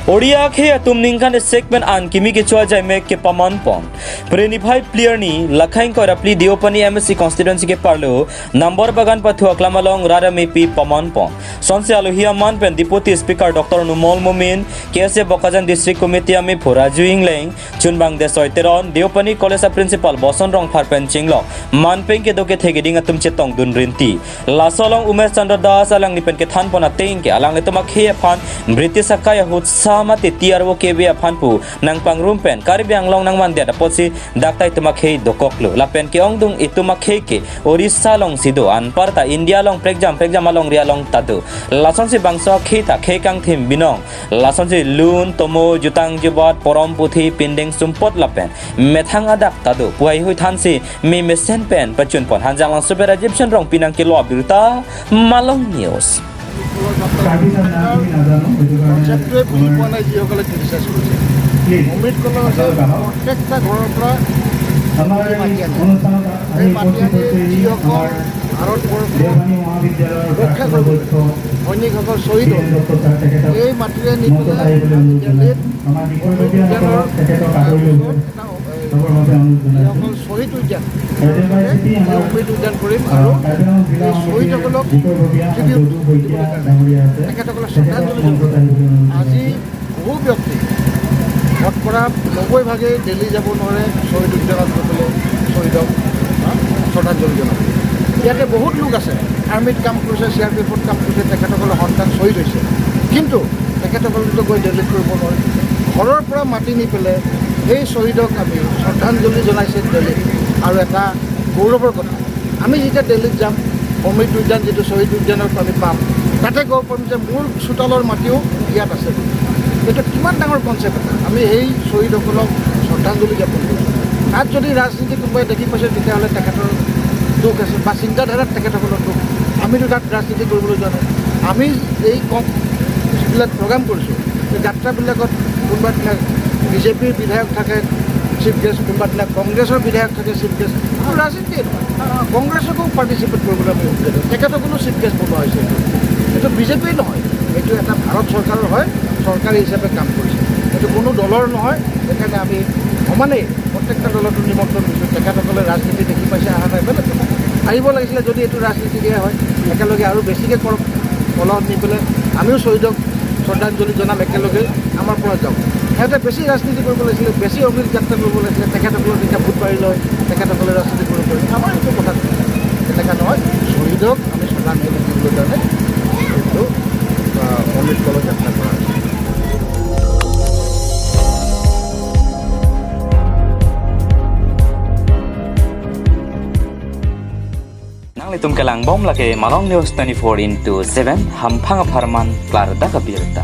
Odia khe atum ningkan segment an kimi ke chua jai mek ke paman pon Prenify player ni lakhaing ko rapli Deopani MSc constituency ke parlo number bagan pathua klamalong rarami pi paman pon sonse alohia man pen deputy speaker Dr. Numol Mumin KSA Bokajan district committee ami Phoraju Ingleng Chunbang de Soiteron Deopani college principal Boson Rong Pharpen Chinglo manpeng ke doke thegeding atum chetong dun rinti lasolong Umesh Chandra Das alang nipen ke than pona teng ke alang le toma khe phan British akaya hut sama te tiarwo ke be phan pu nang pang rum pen karbi anglong nang man dia posi daktai toma khe dokoklo la pen ke ongdung ituma khe ke Orissa long sido anparta India long prekjam prekjam along ria long tadu lason si bangso khe ta khe kang thim binong lason si lun tomo jutang jubat porom puthi pindeng sumpot lapen methang adak tadu puai hui than si mi mesen pen pachun pon hanjang lang super Egyptian rong pinang ke lo birta Malong News. কনচেপ্টটোৱে বুজি পোৱা নাই যিসকলে criticise কৰিছে। অমৃত কলহ হৈছে প্ৰত্যেকটা ঘৰৰ পৰা মাটি আনে। সেই মাটি আনি যিসকল ভাৰতবৰ্ষ ৰক্ষা কৰিবলৈ সৈনিকসকল শ্বহীদ হ'ল, এই মাটিৰে নি পেলাই আমি দিল্লীত উদ্যানৰ তাৰপিছত এটা যিসকল শ্বহীদ উদ্যান, এই অমৃত উদ্যান কৰিম আৰু এই শ্বহীদসকলক ট্ৰিবিউট দিবলৈ কাৰণে তেখেতসকলক শ্ৰদ্ধাঞ্জলি জনাম। আজি বহু ব্যক্তি শতকৰা 90 ভাগেই দিল্লী যাব নোৱাৰে শ্বহীদ উদ্যানত গৈ পেলাই শ্বহীদক শ্ৰদ্ধাঞ্জলি জনাব। ইয়াতে বহুত লোক আছে, আৰ্মিত কাম কৰিছে, চিআৰপিএফত কাম কৰিছে, তেখেতসকলৰ সন্তান শ্বহীদ হৈছে, কিন্তু তেখেতসকলেতো গৈ দিল্লীত কৰিব নোৱাৰে। ঘৰৰ পৰা মাতি নি পেলাই সেই শ্বহীদক আমি শ্ৰদ্ধাঞ্জলি জনাইছে দিল্লীত। আৰু এটা গৌৰৱৰ কথা, আমি যেতিয়া দিল্লীত যাম, অমৃত উদ্যান যিটো শ্বহীদ উদ্যানত আমি পাম, তাতে গম পাম যে মোৰ চোতালৰ মাটিও ইয়াত আছে বুলি। এইটো কিমান ডাঙৰ কনচেপ্ট এটা। আমি সেই শ্বহীদসকলক শ্ৰদ্ধাঞ্জলি জ্ঞাপন কৰিছোঁ। তাত যদি ৰাজনীতি কোনোবাই দেখি পাইছে, তেতিয়াহ'লে তেখেতৰ দুখ আছে বা চিন্তাধাৰাত তেখেতসকলৰ দুখ। আমিতো তাত ৰাজনীতি কৰিবলৈ যোৱা নাই। আমি এই কম যিবিলাক প্ৰগ্ৰাম কৰিছোঁ, এই যাত্ৰাবিলাকত কোনোবা দিনা বিজেপিৰ বিধায়ক থাকে চিফ গেষ্ট, কোনোবা দিনা কংগ্ৰেছৰ বিধায়ক থাকে চিফ গেষ্ট। আৰু ৰাজনীতিয়ে নহয়, কংগ্ৰেছকো পাৰ্টিচিপেট কৰিবলৈ আমি সুবিধা দিওঁ। তেখেতসকলো চিফ গেষ্ট বনোৱা হৈছে। এইটো বিজেপিৰ নহয়, এইটো এটা ভাৰত চৰকাৰৰ হয়, চৰকাৰী হিচাপে কাম কৰিছে। এইটো কোনো দলৰ নহয়। সেইকাৰণে আমি সমানেই প্ৰত্যেকটা দলতো নিমন্ত্ৰণ দিছোঁ। তেখেতসকলে ৰাজনীতি দেখি পাইছে, অহা নাই, বেলেগ কথা। আহিব লাগিছিলে। যদি এইটো ৰাজনীতি দিয়া হয়, একেলগে আৰু বেছিকৈ কৰক। কলহত নি পেলাই আমিও শ্বহীদক শ্ৰদ্ধাঞ্জলি জনাম একেলগে, আমাৰ পৰা যাওক। সিহঁতে বেছি ৰাজনীতি কৰিব লাগিছিলে, বেছি অমৃত যাত্ৰা কৰিব লাগিছিলে। তেখেতসকলৰ তেতিয়া ভোট বাঢ়ি লয়, তেখেতসকলে ৰাজনীতি কৰিব পাৰিব। আমাৰ এইটো কথা তেনেকুৱা নহয়। শ্বহীদক আমি শ্ৰদ্ধাঞ্জলি দিবলৈ কাৰণে এইটো অমৃত কলহ যাত্ৰা কৰা হৈছে। Nang litum kelang bom lake Malong News 24 into 7 hampang farman klar da kabirta.